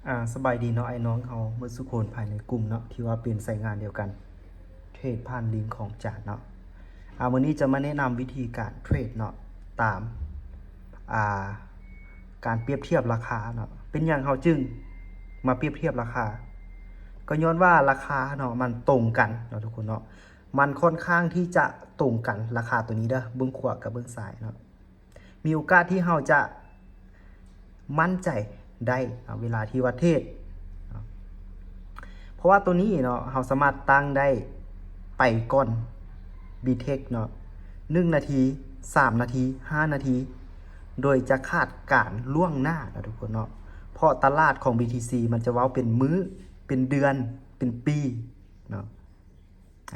ອ່າ ສະບາຍດີເນາະ ອ້າຍນ້ອງເຮົາໝົດສູ່ຄົນພາຍໃນກຸ່ມເນາະ ທີ່ວ່າເປັນສາຍງານດຽວກັນ ເທຣດຜ່ານລິງຂອງຈານເນາະ. ອ່າ ມື້ນີ້ຈະມາແນະນຳວິທີການເທຣດເນາະ ຕາມ ອ່າ ການປຽບທຽບລາຄາເນາະ. ເປັນຫຍັງເຮົາຈຶ່ງມາປຽບທຽບລາຄາ? ກໍຍ້ອນວ່າລາຄາເນາະ ມັນຕົງກັນເນາະທຸກຄົນເນາະ, ມັນຄ່ອນຂ້າງທີ່ຈະຕົງກັນ ລາຄາໂຕນີ້ເດີ ເບື້ອງຂວາກັບເບື້ອງຊ້າຍເນາະ. ມີໂອກາດທີ່ເຮົາຈະໝັ້ນໃຈໄດ້ເນາະ ເວລາທີ່ວ່າເທຣດເນາະ, ເພາະວ່າໂຕນີ້ເນາະ ເຮົາສາມາດຕັ້ງໄດ້ໄປກ່ອນ Bittrex ເນາະ ໜຶ່ງນາທີ, ສາມນາທີ, ຫ້ານາທີ ໂດຍຈະຄາດການລ່ວງໜ້າເນາະທຸກຄົນເນາະ, ເພາະຕະຫຼາດຂອງ BTC ມັນຈະເວົ້າເປັນມື້, ເປັນເດືອນ, ເປັນປີເນາະ.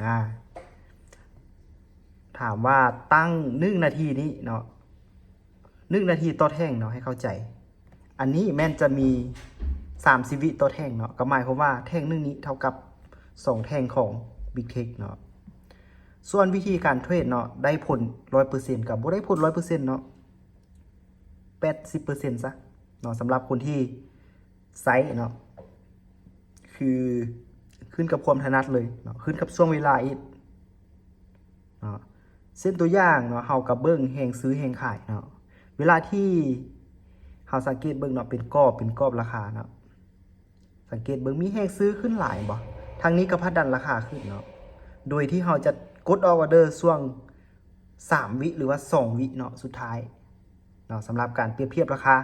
ອ່າ ຖາມວ່າຕັ້ງໜຶ່ງນາທີນີ້ເນາະ ໜຶ່ງນາທີຕໍ່ແທ່ງເນາະ ໃຫ້ເຂົ້າໃຈ. ອັນນີ້ແມ່ນຈະມີສາມສິບວິຕໍ່ແທ່ງເນາະ, ກໍໝາຍຄວາມວ່າແທ່ງໜຶ່ງນີ້ເທົ່າກັບສອງແທ່ງຂອງ Bittrex ເນາະ. ສ່ວນວິທີການເທຣດເນາະ ໄດ້ຜົນຮ້ອຍເປີເຊັນ ກໍບໍ່ໄດ້ຜົນຮ້ອຍເປີເຊັນເນາະ, ແປດສິບເປີເຊັນຊະເນາະ ສຳລັບຄົນທີ່ໃຊ້ເນາະ, ຄືຂຶ້ນກັບຄວາມຖະໜັດເລີຍເນາະ, ຂຶ້ນກັບຊ່ວງເວລາອີກເນາະ. ເຊັ່ນຕົວຢ່າງເນາະ ເຮົາກໍເບິ່ງແຮງຊື້ແຮງຂາຍເນາະ, ເວລາທີ່ເຮົາສັງເກດເບິ່ງເນາະ ເປັນກອບ ເປັນກອບລາຄາເນາະ, ສັງເກດເບິ່ງມີແຮງຊື້ຂຶ້ນຫຼາຍບໍ່? ທາງນີ້ກໍຜັກດັນລາຄາຂຶ້ນເນາະ, ໂດຍທີ່ເຮົາຈະກົດອອກອໍເດີຊ່ວງສາມວິ ຫຼືວ່າສອງວິເນາະ ສຸດທ້າຍເນາະ, ສຳລັບການປຽບທຽບລາຄາ. ດ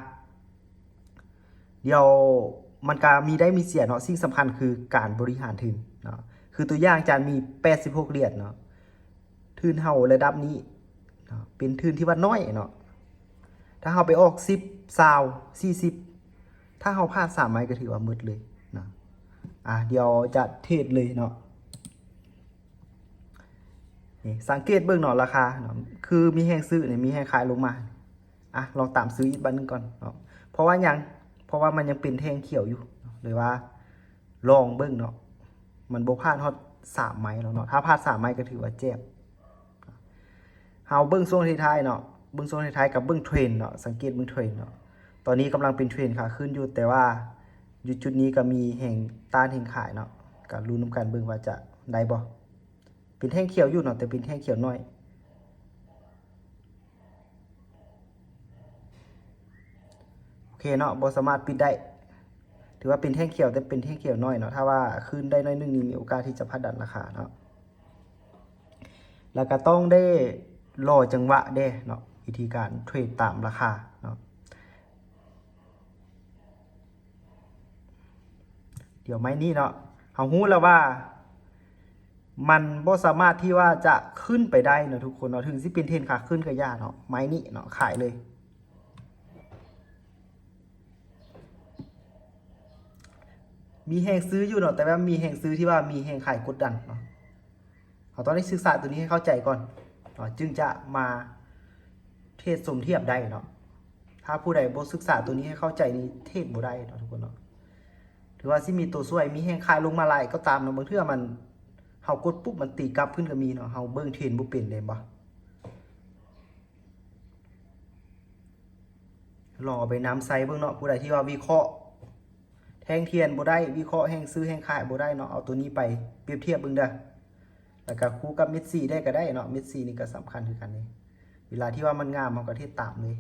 ຽວມັນກະມີໄດ້ມີເສຍເນາະ, ສິ່ງສຳຄັນຄືການບໍລິຫານທຶນເນາະ. ຄືຕົວຢ່າງຈານມີແປດສິບຫົກຫຼຽນເນາະ, ທຶນເຮົາລະດັບນີ້ເນາະ ເປັນທຶນທີ່ວ່ານ້ອຍເນາະ, ຖ້າເຮົາໄປອອກສິບ ຊາວ ສີ່ສິບ ຖ້າເຮົາພາດສາມໄມ້ກໍຖືວ່າໝົດເລີຍເນາະ. ອ່າ ດຽວຈະເທຣດເລີຍເນາະ. ນີ້ ສັງເກດເບິ່ງເນາະ ລາຄາເນາະ ຄືມີແຮງຊື້ນີ້ ມີແຮງຂາຍລົງມາ. ອ່ະ ລອງຕາມຊື້ອີກບາດໜຶ່ງກ່ອນເນາະ. ເພາະວ່າຫຍັງ? ເພາະວ່າມັນຍັງເປັນແທ່ງຂຽວຢູ່ເນາະ ຫຼືວ່າລອງເບິ່ງເນາະ, ມັນບໍ່ຜ່ານຮອດສາມໄມ້ແລ້ວເນາະ, ຖ້າຜ່ານສາມໄມ້ກໍຖືວ່າແຈບ. ເຮົາເບິ່ງຊ່ວງທ້າຍໆເນາະ, ເບິ່ງຊ່ວງທ້າຍໆກັບເບິ່ງເທຣນເນາະ, ສັງເກດເບິ່ງເທຣນເນາະ. ຕອນນີ້ກຳລັງເປັນເທຣນຂາຂຶ້ນຢູ່, ແຕ່ວ່າຢູ່ຈຸດນີ້ກໍມີແຮງຕ້ານແຮງຂາຍເນາະ, ກໍລຸ້ນນຳກັນເບິ່ງວ່າຈະໄດ້ບໍ່. ເປັນແທ່ງຂຽວຢູ່ເນາະ, ແຕ່ເປັນແທ່ງຂຽວໜ້ອຍ. ໂອເຄເນາະ, ບໍ່ສາມາດປິດໄດ້. ຖືວ່າເປັນແທ່ງຂຽວ, ແຕ່ເປັນແທ່ງຂຽວໜ້ອຍເນາະ. ຖ້າວ່າຄືນໄດ້ໜ້ອຍໜຶ່ງນີ້ ມີໂອກາດທີ່ຈະຜັກດັນລາຄາເນາະ. ແລ້ວກໍຕ້ອງໄດ້ລໍຈັງຫວະແດ່ເນາະ, ວິທີການເທຣດຕາມລາຄາເນາະ. ດຽວໄມ້ນີ້ເນາະ, ເຮົາຮູ້ແລ້ວວ່າມັນບໍ່ສາມາດທີ່ວ່າຈະຂຶ້ນໄປໄດ້ເນາະທຸກຄົນເນາະ, ເຖິງຊິເປັນເທຣນຂາຂຶ້ນກໍຢ່າເນາະ, ໄມ້ນີ້ເນາະ ຂາຍເລີຍ. ມີແຮງຊື້ຢູ່ເນາະ, ແຕ່ວ່າມີແຮງຊື້ທີ່ວ່າມີແຮງຂາຍກົດດັນເນາະ. ເຮົາຕ້ອງໄດ້ສຶກສາຕົວນີ້ໃຫ້ເຂົ້າໃຈກ່ອນເນາະ, ຈຶ່ງຈະມາເທຣດສົມທຽບໄດ້ເນາະ. ຖ້າຜູ້ໃດບໍ່ສຶກສາຕົວນີ້ໃຫ້ເຂົ້າໃຈນີ້ ເທຣດບໍ່ໄດ້ເນາະທຸກຄົນເນາະ. ຖືວ່າຊິມີຕົວຊ່ວຍ, ມີແຮງຂາຍລົງມາຫຼາຍກໍຕາມເນາະ, ບາງເທື່ອມັນ ເຮົາກົດປຸບມັນຕີກັບຂຶ້ນກໍມີເນາະ, ເຮົາເບິ່ງເທຣນບໍ່ເປັນເດ້ ເຫັນບໍ່? ລອງເອົາໄປນຳໃຊ້ເບິ່ງເນາະ, ຜູ້ໃດທີ່ວ່າວິເຄາະແທ່ງທຽນບໍ່ໄດ້, ວິເຄາະແຮງຊື້ແຮງຂາຍບໍ່ໄດ້ເນາະ, ເອົາຕົວນີ້ໄປປຽບທຽບເບິ່ງເດີ້. ແລ້ວກໍຄູ່ກັບເມັດສີໄດ້ກໍໄດ້ເນາະ, ເມັດສີນີ້ກໍສຳຄັນຄືກັນເດ້. ເວລາທີ່ວ່າມັນງາມ ເຮົາກໍເຮັດຕາມເລີຍ.